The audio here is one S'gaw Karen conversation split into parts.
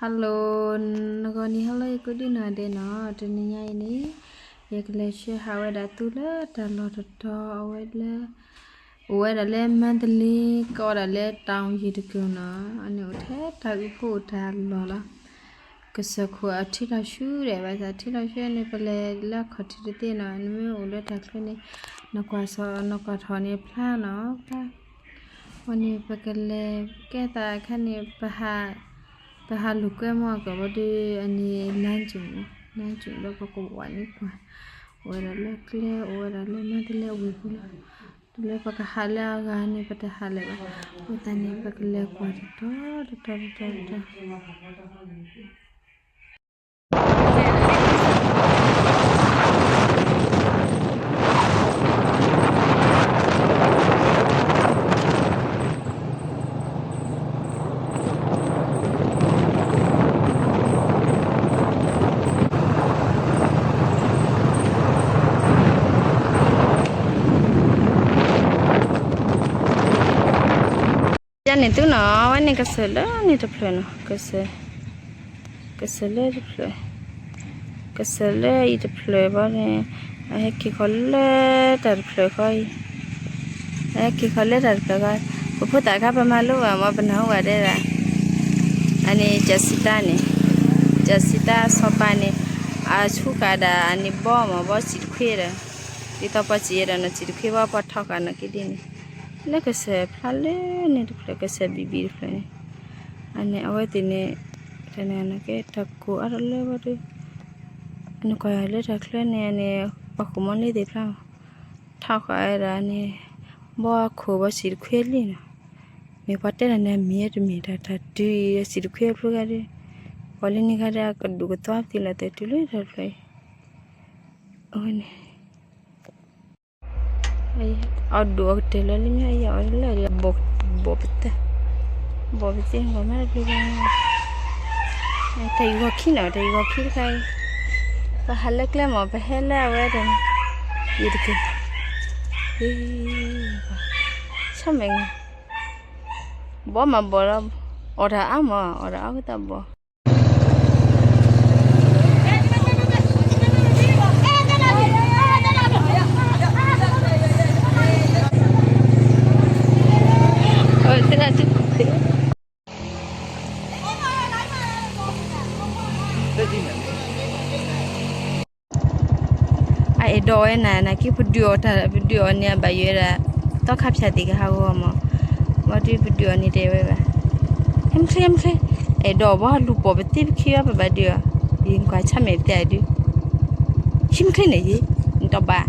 Hello, နဂီၤနံၤဟါလၢယကိးဒံနီၢ်ဒဲးနီၤ, တနံၤညါအံၤန့ၣ် ယကလဲၤဆှၢဟးဝဲဒၣ်သုလၢတၢ်လီၢ်တတီၤ အဝဲလၢ အိၣ်ဝဲဒၣ်လၢမါတလ့ ကိးဝဲဒၣ်လၢတၢ်အူယံၤတကၢၢ်နီၤ, အန့ၣ်အိၣ်ထဲတၢ်အုးဖိအိၣ်တၢ်လီၢ်လီၤ. ကစၢၢ်ခိၣ်အထံလီၤဆူဒီး ဘၣ်ဆၣ်ထံလီၤဆူန့ၣ် ပလဲၤလၢအခီၣ်ထံးတသ့နီၤ, နမ့ၢ်အိၣ်လၢတၢ်ချၢန့ၣ် နကွၢ်စီၤ နကွၢ်ထီၣ်န့ၣ်ဖျါနီၤ, ဖျါ ဝဲန့ၣ် ပကလဲၤကဲသးအခါန့ၣ် ပဟး ပဟးလိာ်ကွဲမီၢ်ကီၢ်ဘီဒုး အန့ၣ် လမ်းကြုံ လမ်းကြုံ ဒီးပကဝဲန့ၣ်ကွၢ် အိၣ်ဝဲဒၣ်လၢကျဲ အိၣ်ဝဲဒၣ်လၢမါတလ့ဝ့ၢ်ပူၤလီၤ. တုၤလၢပကဟးလၢအဂၤန့ၣ် ပတဟးလၢၤဘၣ်, အဃိသတးန့ၣ် ပကလဲၤကွၢ်တတီၤတတီၤတတီၤတတီၤ ယန့ၣ်သုနီၤ ဝဲန့ၣ်ကစၢၢ်လၢန့ၣ်တဖျၢၣ်နီၤ, ကစၢၢ် ကစၢၢ်လၢတဖျၢၣ်, ကစၢၢ်လၢအံၤတဖျၢၣ်ဘီန့ၣ် အဟဲက့ၤဃီၤလၢတၢ်တဖျၢၣ်ဃီအံၤ, အဟဲက့ၤဃီၤလၢတၢ်တဖျၢၣ်ဃီ, ပဖိသၣ်ခါပမၤလိဘၣ်မ့ၢ်ပနၢ်ဟူဘၣ်တဲဒၣ်, အန့ၣ် ကၠၢ်စံးတၢ်န့ၣ်, ကၠၢ်စံးတၢ်စီၤပၤန့ၣ်, အဆူဃာ်ဒၣ်အန့ၣ်ဘီမ့ၢ်ဘီစံၣ်တခွ့ဒီး, ဒ်သိးပှၤစံၣ်ယဲဒီးနီၤ စံၣ်တခွ့ဘီပှၤထီဃာ်နီၤက့ဒ်န့ၣ်, လၢကစၢၢ်ဖျါလၢန့ၣ်တဖျၢၣ် ကစၢၢ်ဘံၣ်ဘံၣ်တဖျၢၣ်န့ၣ်, အန့ၣ်အဝဲသ့ၣ်န့ၣ် တၢ်န့ၣ်ကဲတၢ်ကိၢ်အါထီၣ်လၢဘီဒုး, နကွၢ်လၢတၢ်ချၢန့ၣ်န့ၣ် ပှၤဃိာ်မီၢ်န့ၢ်သ့ၣ်ဖျါ, ထီဃာ်ဝဲဒၣ်န့ၣ်, ဘီခိၣ်ဘီစံၣ်တခွ့လံနီၤ, မ့ၢ်ပှၤတဲဒၣ်န့ၣ် အမံၤတမ့ၢ်တၢ်တၢ်တုၤ စံၣ်တခွ့အဖျိဂၤဒုး, ပှၤလၢန့ၣ်ဂၤဒုး အကဒိၣ်ကသွါပသံလီၤသဲးတုၤလၢတၢ်တဖျၢၣ်အံၤ, အဝဲန့ၣ် အီၣ်ဒိၣ်အီၤကတၢၢ်လၢလံမ့ၢ် အယၤအီၤလၢအဘီၣ်ပသဲ, ဘီၣ်ပသဲ ပှၤမၤတဘျုးဘၣ်, တၢ်အံၤဂီၤခံနီၤ တၢ်အံၤဂီၤခံတခါအံၤ, ပဟးလၢကျဲမ့ၢ် ပဟဲလၢအဝဲဒီး, ယတက့ၢ်, ဆၢမဲာ်, ဘီမၤဘီၣ်လီၤ, အီၣ်တၢ်အါမး အီၣ်တၢ်အါကတၢၢ်ဘီၣ် အအဲၣ်ဒိးဝဲနၤ နက့ၤပဒုးအီၣ်တၢ် ပဒုးအီၣ်န့ၣ် အဘၣ်ယွၤဒၣ် သီခါဖၠၣ်သ့ၣ်ကဟးဂီၤမး, ဘၣ်ဒီးပဒုးအီၣ်န့ၣ်တဲဝဲဘၣ်, ဟဲမချ့ ဟဲမချ့, အဲၣ်ဒိးဘီလူၤပိာ်ပသ့ပခံအီၤ ပဘၣ်ဒုးအီၤ, ယကွၢ်ဆၢမဲာ်ပသဲအဒုး, ဟံမချ့န့ၣ်ယ့ၣ်, နတဘၣ်,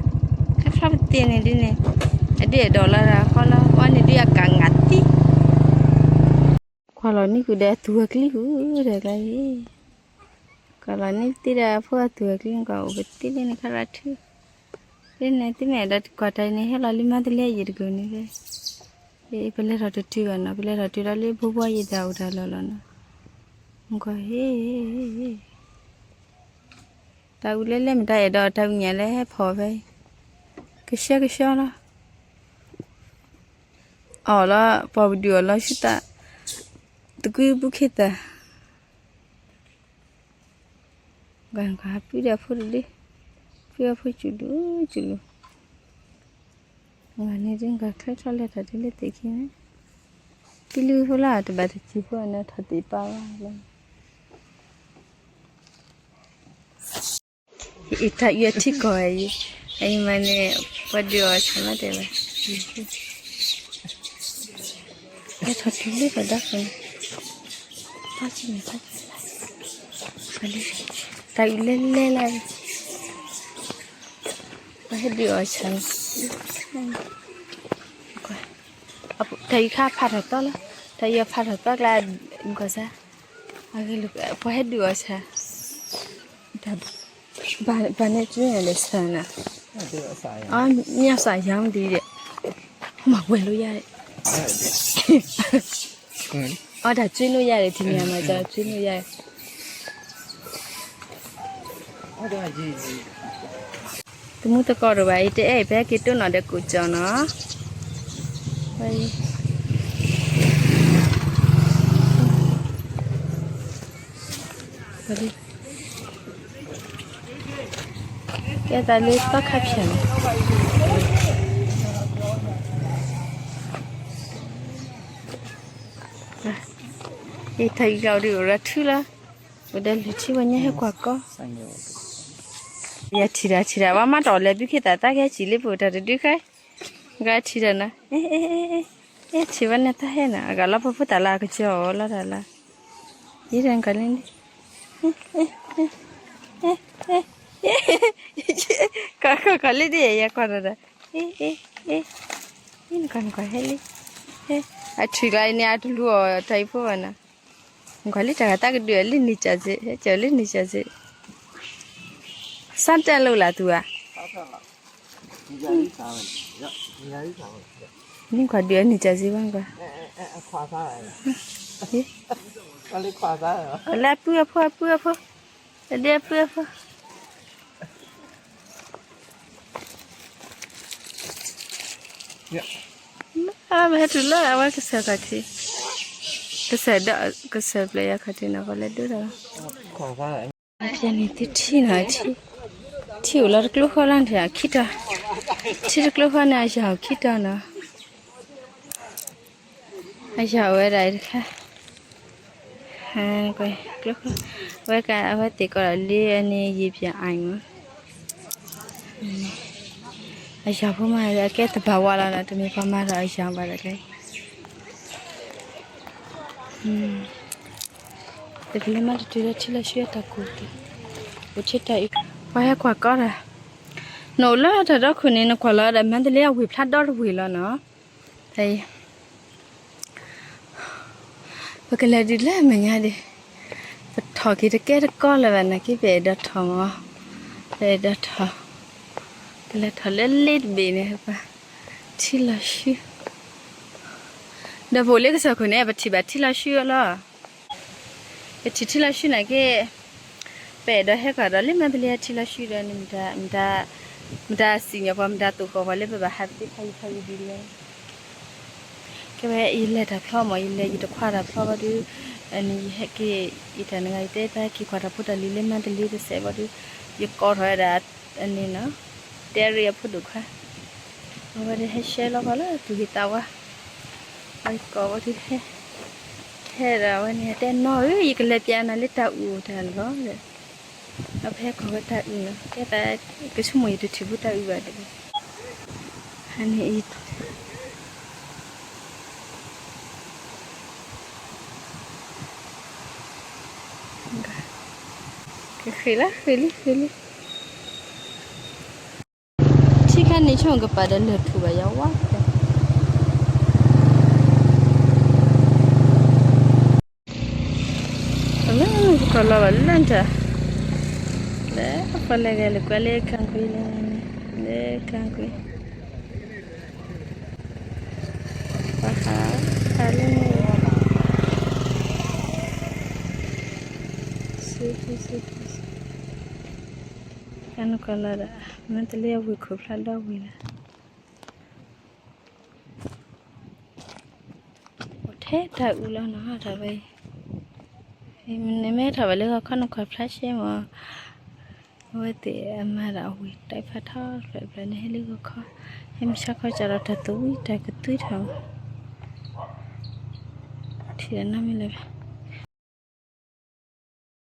ခဲဖျါပသ့န့ၣ်ဒ်န့ၣ်, အဒုးအဲၣ်ဒိးလီၤတၢ်ခီလီၤ ဝဲန့ၣ်ဒုးအကးငၣ်သံ ကွၢ်လီၤန့ၢ်ဃုာ်ဒီးအသူၣ်အကျံဃုာ်ဒီးကျါအံၤ, ကွၢ်လီၤန့ၢ်သ့ဒီးအဖိအသူၣ်အကျံ ကွၢ်အိၣ်ပသ့လၢန့ၣ်ခါရၢထူ, လၢန့ၣ်သုမ့ၢ်အဲၣ်ဒိးကွၢ်တၢ်အံၤန့ၣ် ဟဲလီၤလံမါတလ့ယံၤတကၢၢ်န့ၣ်, ပလဲၤထီၣ်တတုၤဘၣ်နီၤ ပလဲၤထီၣ်တုၤဒီးလၢဘိဘိယံၤတၢ်အိၣ်တၢ်လီၢ်လီၤနီၤ, ကွၢ်ဟ့ၣ် တၢ်အူလဲလဲမတၤအဲၣ်ဒိးတၢ်အူညၣ်လၢဟဲဖီၣ်ဖဲအံၤ, ကဆှဲကဆှီလီၤ, အီၣ်လီၤ ပှၤပဒုးအီၣ်လီၤဆူသး, သကွံာ်ပူၤခ့သၣ်, ကွၢ်ကွၢ် ပုၢ်ဒီးအဖိတဒု, ပုၢ်အဖိစူၤလူၤစူၤလူၤ, ဝဲန့ၣ်ဒ်ကွၢ်ချၢထီၣ်လဲၤထီၣ်တုၤလၢသ့ၣ်ခံန့ၣ်, ပလုၢ်ဖိလၢတဘၣ်တစံးဖိန့ၣ်ထီၣ်သ့ၣ်ပာ်ဝဲလီၤ. အံၤတၢ်အံၤအထံကီၢ်အံၤ, အံၤမးန့ၣ် ပှၤဒုးအီၣ်ဆၣ်မးတဲဝဲ, လဲၤထီၣ်တုၤလၢပှၤဒီခိၣ်န့ၣ်, တၢ်အံၤလဲလဲလၢ, ပှၤဟဲဒုးအီၣ်ဆၣ်, တၢ်အံၤခါဖးထီၣ်သီလီၤ, တၢ်အံၤဖးထီၣ်သီကျါ, ကွၢ်စၢ်, ပှၤဟဲဒုးအီၣ်ဆၣ်, ဘၣ်န့ၣ်ကၠ့န့ၣ်လဲၤဆၣ်နၤ, မ့ၢ်အစၢ်ယၤမတံၤဒီး, မၤဝဲၤလိယၤ, အီတၢ်ကၠ့လိယၤဒီး ထံၣ်ညါမၤကၠ့လိယၤ, သမူသကိးတဘၣ်အံၤ တအဲၣ်အံၤ ပဟဲက့ၤတိၢ်နီၣ်ဒီးကိးကၠီနီၤ, ဝဲအံၤ ပ ကဲသးလၢသီခါဖၠၣ်န့ၣ်, ယထံၣ်ကဒီးအိၣ်ဒီးထူလီၤ, အိၣ်ဒီးလၢထံဝဲညါဟဲကွၢ်ကီ, ယထံၣ်တၢ်ထံၣ်တၢ် ဝဲမၤတၢ်အီၣ်လဲၤဘုခ့သး တၢ်ကဟဲစံၣ်လၢပအိၣ်တၢ်တဒုခါ, ဂၤထံၣ်တၢ်နီၤ, ထံၣ်ဝဲန့ၣ်တၢ်ဟဲနီၤ အဂၤလီၤပဖိသၣ်လၢအကစၢ်အီၣ်လီၤတၢ်လၢ, ယတၢ်ကီလံန့ၣ်, ကီကီကီလံဒ်ယဲ ယကွၢ်တၢ်ဒီး, နကွၢ်နကွၢ်ဟဲလံ, အထံၣ်လၢန့ၣ် အတလူၤအီၣ်တၢ်အံၤဖိဘၣ်နီၤ, နကွၢ်လံတၢ်ဂၤတၢ်ကဒုးအီၤလၢန့ၣ်ကၢ်စ့ၢ်, ဟဲကၢ်လၢန့ၣ်ကၢ်စ့ၢ်, စၢ်တဲလိာ်လၢသုဧါ နကွၢ်ဒုးအန့ၣ်ကၢ်စ့ၢ်ဘၣ်ကွၢ်, လၢအပုၢ်အဖိအပုၢ်အဖိ, အဒဲအပုၢ်အဖိ, အဝဲဟဲတုၤလၢအဝဲကစၢၢ်ခီၣ်ထံး, ကစၢၢ်ဒီးကစၢၢ်ပျဲၢ်ယၤခီၣ်ထံးနီၤ ပှၤလဲၤဒိဒီးလီၤ, ပျဲၢ်န့ၣ်သုထံနီၤ, ထံအိၣ်လီၤတကျိဃီလီၤန့ၣ် ခံတီၤ, ထံတကျိဃီန့ၣ် အယၢ်အိၣ်ခံတီၤနီၤ, အယၢ်အိၣ်ဝဲဒၣ်အံၤတခါ ကျိဃီ, အဝဲက အဝဲသ့ၣ်ကိးဒီးလၢအန့ၣ် ယံာ်ပၠၣ်အံၤမး, အယၢ်ဖိမး အကဲတဘၣ်ဝါလီၤဒီး တမ့ၢ်ပှၤမၤဒီးအယၢ်ဘၣ်ဒီးကျဲ, တကလဲၤမးတတုၤလၢထံလီၤဆှုအတၢ်ကူၣ်တၢ်, အိၣ်ထံတၢ်အုး, ပှၤဟဲကွၢ်ကီတၢ်, နအိၣ်လၢတၢ်ဒီခိၣ်န့ၣ် နကွၢ်လီၤဒီး မန္တလေးအဝ့ၢ်ဖျါဒီတဝ့ၢ်လီၤနီၤ, ဖဲအံၤ ပကလဲၤဒုးလၢမဲာ်ညါဒံး, ပထီၣ်က့ၤတကဲတကီလၢၤဘၣ်နာ်က့ ပအဲၣ်ဒိးထီၣ်မး, ပအဲၣ်ဒိးထီၣ်, ပလဲၤထီၣ်လၢလ့တဘ့ၣ်န့ၣ် ပထံလီၤဆှု, ဒီးပအိၣ်လၢကစၢၢ်ခိၣ်န့ၣ် ပထံၣ်ဘၣ်ထံလီၤဆှုအလီၤ ပထံၣ်ထံလီၤဆှုနာ်က့, ပအဲၣ်ဒိးဟဲကွၢ်ဒီးလၢမန္တလေးထံလီၤဆှုဒီးန့ၣ် မတၤစံၣ်ညီၣ်ပှၤ မတၤသိၣ်ဃီၣ်ပှၤလၢပဘၣ်ဟးသ့ဖးယံၤဖးယံၤဒ်လဲၣ်. ကဲဝဲယလဲၤတၢ်ဖျီမး ယလဲၤယတခွါတၢ်ဖျီဘၣ်ဒီး, အန့ၣ်ယဟဲက့ၤ ယတၢ်နဂၤ ယတဲတၢ်က့ၤကွၢ်တၢ်ဖိတၢ်လံၤလၢမန္တလေးတစဲးဘၣ်ဒီး, ယကိးထီၣ်ဝဲဒၣ် အန့ၣ်နီၤ, တဲရ့အဖိဒိၣ်ခွါ, အဝဲဒၣ်ဟဲရှဲလီၤပှၤလၢသူၣ်ဂ့ၤသးဝါ, အကိးဝဲဒၣ်ဟဲ ဟဲဒီးဝဲန့ၣ် တဲနီၢ်ဧၢ ယကလဲၤပျးနၤလၢတၢ်အုၣ်တၢ်လီၤဒီး, အဖဲကိးဝဲတၢ်အုၣ်နီၤ တဲသး ကဆိကမိၣ်ယတထံၣ်ဖိတၢ်အုၣ်ဘၣ်ဒီး, ဟန့ၣ်အံၤ ကဃ့လီၤ ဃ့လံ ဃ့လံ. ထံခါန့ၣ်ဆိကပာ်ဒီးလၢၢ်ထူၣ်ဘၣ်ယၤဝါ, လၢကီၢ်လီၤဘၣ်လၢတၢ်, လၢပလဲၤဂဲၤလၢကွဲလၢကၣ်ကွံလၢ, လၢကၣ်ကွံ, ပဟး, ဟးလၢန့ၣ်, စ့စ့စ့စ့, ကနကီၢ်လီၤဒီး မ့ၢ်တလၢအဝ့ၢ်ခိၣ်ဖျါဒီဝ့ၢ်လီၤ. အိၣ်ထဲတၢ်အုၣ်လီၤနီၤ တၢ်ဝဲအံၤ, နမ့ၢ်ထီၣ်ဘၣ်လၢဂီၤခီနကွၢ်ဖျါရှဲမး, အဝဲသ့ၣ်အမၤဒီးအဝ့ၢ်တၢ်ဖးထီတဖျၢၣ်တဖျၢၣ်န့ၣ် ဟဲလၢဂီၤခီ, ဟဲမုၢ်ဆါခီကၢ်ဒီးတၢ်သဝံတၢ်ကသွံထီၣ်, ထံၣ်ဒီးနီတမံၤလၢၤဘၣ်.